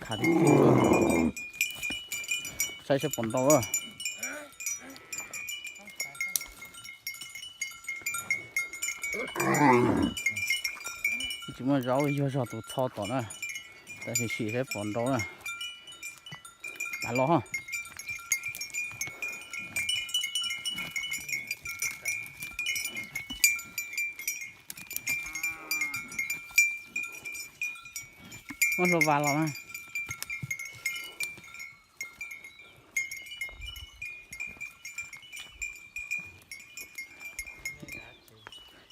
Saib seb puas nrau. Tsis muaj zaub yuag zog tus txho tom na, tab sis sim saib puas nrau na. Tav los. Muab hlua vas los na.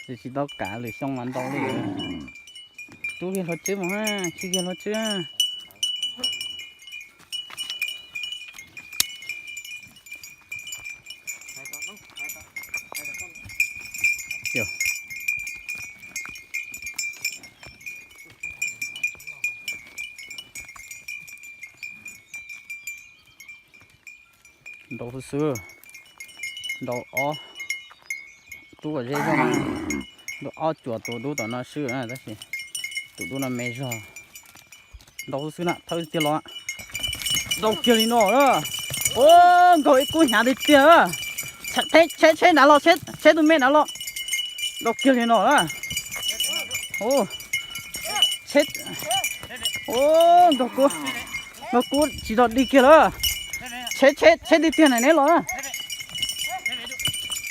Tsis tau kav lwm xyoo mas ntau li. Rub kiag hlua tswb mus na, khi kiag hlua tswb. Nrau xwb xwb. Nrau ob, rub kom ze zog, nrau ob cuam tus dub tom no swb na, tab sis tus dub no me zog. Nrau xwb xwb na, thawb tiag los. Nrau kiag li no na. Ua, nkaug ib kub hnyav tiag tiag. Tsheb, tsheb nrad los, tsheb tus me nrad los. Nrau kiag li no na. Ua, nkaug kub, nkaug kub tsis rov dig kiag lawm. Tsheb, tsheb, tsheb tiag tiag na, neb los na.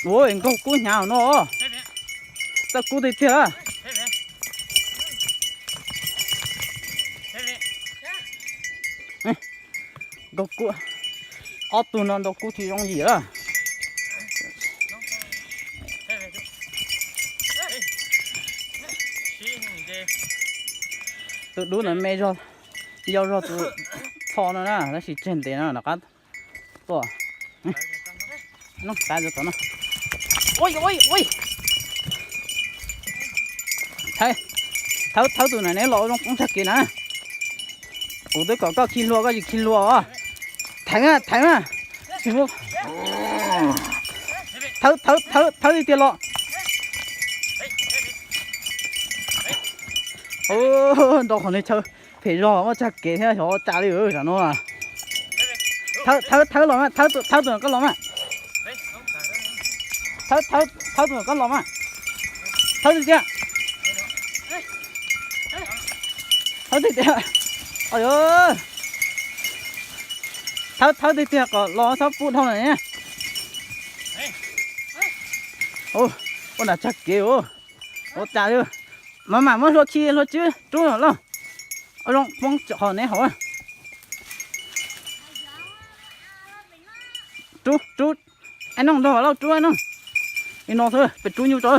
Ua, nkaug kub hnyav no. Txawj kub tiag tiag. Nkaug kub, ob tug no nrau kub tsis zoo yim lawm. Tus dub no me zog, yau zog tus txho no na, tab sis tseg ntev no rov qab tuaj. Noj tav tom no. Ui, ui, ui. Thawb, thawb tus na, neb los zoo poob tag kev na. Kuv twb kom koj khi hlua koj tsis khi hlua os. Theev na, theev na. Thawb, thawb, thawb, thawb tiag tiag los. Nrau qhov nej chaw phem zog, muaj tsag kev thiab xyov ua cas li tam no. Thawb, thawb los mas, thawb tus koj los mas. Thawb, thawb tus koj los mas. Thawb tiag tiag. Thawb tiag tiag. Thawb, thawb tiag tiag kom los txhob pub dhau na. Ua nram tsag kev ua cas li. Mas mam muab hlua khi hlua tswb rub los lauj. Zoo poob qhov neb hauv. Rub, rub. Ab noog nrog lauj, rub ab noog. Li no xwb, peb rub nyuj tso.